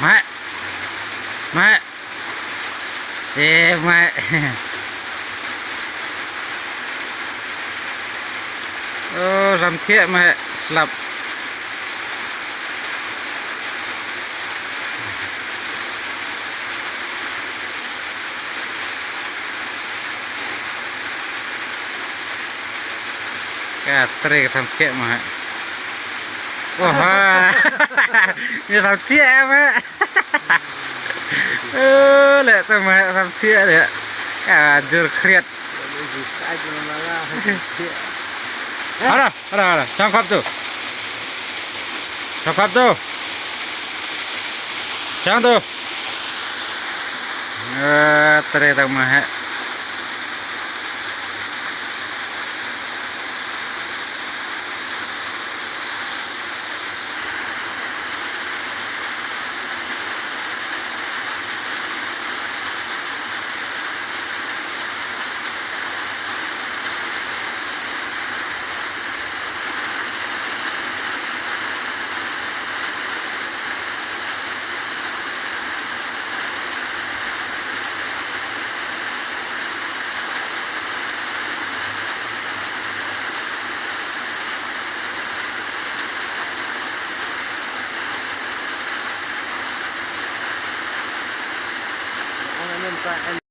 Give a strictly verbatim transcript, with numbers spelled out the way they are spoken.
Mah. Mah. Eh, mah. Oh, samthiah mah slap. Ka trei ka samthiah mah. Wah. Ni samthiah mah. Oh, leh tu mah samthiah leh. Ka jur khriat. Hara, hara, hara. Chang khap tu. Chang khap tu. Chang tu. Eh, trei tang mah.